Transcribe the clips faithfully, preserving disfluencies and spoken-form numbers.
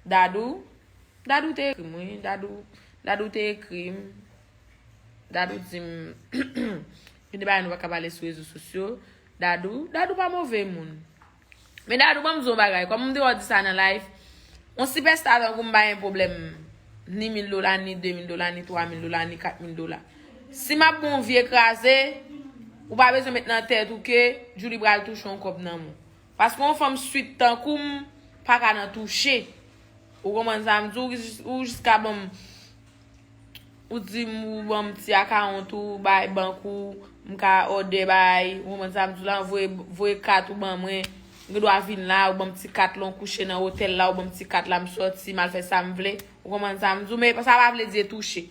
Dadou, Dadou te ekri m, wi. Dadou, Dadou te ekri m. Dadou di m, gen de bagay nou pa ka pale sou rezo sosyo. Dadou, Dadou pa move moun. Men Dadou, ban m di w yon bagay. Kòm m te wè w di sa nan live, yon sipèsta tankou m pa gen pwoblèm ni mil dola, ni de mil dola, ni twa mil dola, ni kat mil dola. Si m ap ba w yon vye kraze, ou pa bezwen met nan tèt ou ke Djouly pral touche yon kòb nan men w. Paske yon fanm swit tankou m pa ka nan touche. Ou konprann sa m di w? Ou jis, ou jis ka ban m, ou di m ou ban m ti akawont ou, bay bank ou, m ka òdè bay, ou konprann sa m di w la, voye, voye kat ou ban mwen, m gen dwa vin la, ou ban m ti kat la, ou kouche nan otèl la, ou ban m ti kat la, m sòti, m al fè sa m vle, ou konprann sa m di w, men sa pa vle di e touche.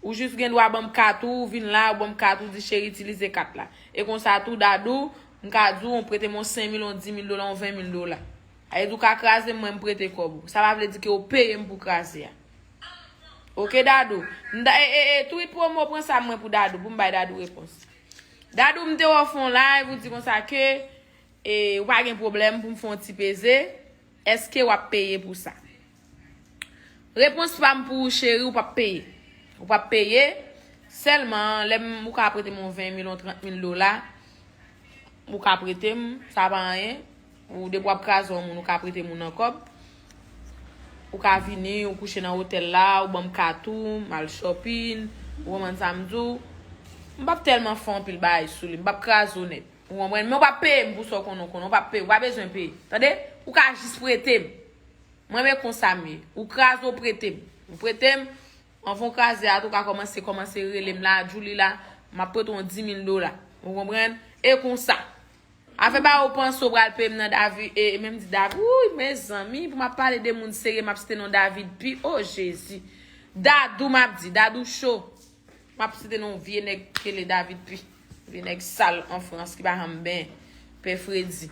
Ou jis gen dwa ban m kat ou, ou vin la, ou ban m kat ou, di cheri itilize kat la. E konsa tou, Dadou, m ka di w, ou prete m yon senk mil, yon di mil dola, yon ven mil dola. Sa vle di w ka kraze m, mwen m prete kòb ou. Sa pa vle di ke w peye m pou kraze a. Oke, Dadou. M da, e, e, e, tweet promo pran sa mwen pou Dadou, pou m bay Dadou repons. Dadou, m te wè w fè yon live, ou di konsa ke, e, ou pa gen pwoblèm pou m fè yon ti peze. Èske w ap peye pou sa? Repons pa m pou ou, cheri, ou p ap peye. Ou p ap peye. Sèlman, lè m, ou ka prete m yon ven mil, yon trant mil dola, ou ka prete m, sa pa anyen. Ou depi w ap kraze yon moun, ou ka prete moun nan kòb. Ou ka vini, ou kouche nan otèl la, ou ban m kat ou, m al shopping, ou konprann sa m di w. M p ap tèlman fè anpil bagay sou li, m p ap kraze w nèt. Ou konprann? Men w p ap peye m pou sa w konnen w konnen, w p ap peye, ou pa bezwen peye. Tande? Ou ka jis prete m. Mwen, men konsa m ye. Ou kraze, ou prete m. Ou prete m, anvan w kraze a tou, ou ka kòmanse, kòmanse rele m la, Djouly la, m ap prete w yon di mil dola. Ou konprann? E konsa. Afè ba ou panse ou pral peye m nan David, e, e menm di David, wouy, mezanmi, pou m ap pale de moun serye, m ap site non David Pi, o Jezi. Dadou, m ap di, Dadou cho. M ap site non vye nèg k rele David Pi. Vye nèg sal an Frans ki pa janm benyen. Pè Fredi.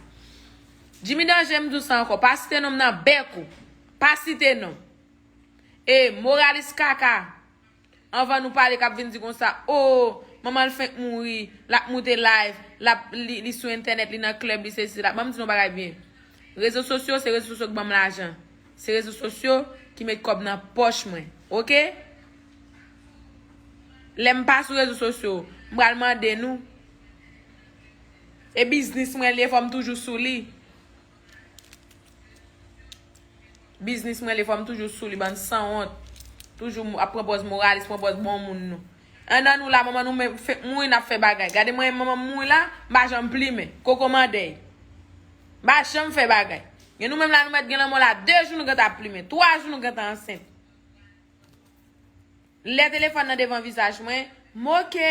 Jimmy Danje, m di w sa ankò. Pa site non m nan bèk ou. Pa site non. E, moralis kaka. Anvan nou pale, k ap vin di konsa, o, manman l fenk mouri, l ap moute live, l ap, li, li sou entènèt, li nan club, li sesi, la. Ban m di nou bagay byen. Rezo sosyo, se rezo sosyo k ban m lajan. Se rezo sosyo ki met kòb nan pòch mwen. Oke? Lè m pa sou rezo sosyo, m pral mande nou. E biznis mwen li ye, fò m toujou sou li. Biznis mwen li ye, fò m toujou sou li, bann sanwont. Toujou ap pran pòz moralis, pran pòz bon moun nou. Ann nan nou la, manman nou men fenk mouri, n ap fè bagay. Gade mwen, manman m mouri la, m pa janm plimen. Koko mandèy. M pa janm fè bagay. Gen nou menm la, nou mèt gen lanmò la de jou, nou gentan ap plimen. Twa jou, nou gentan ansent. Lè telefòn nan devan vizaj mwen, m oke.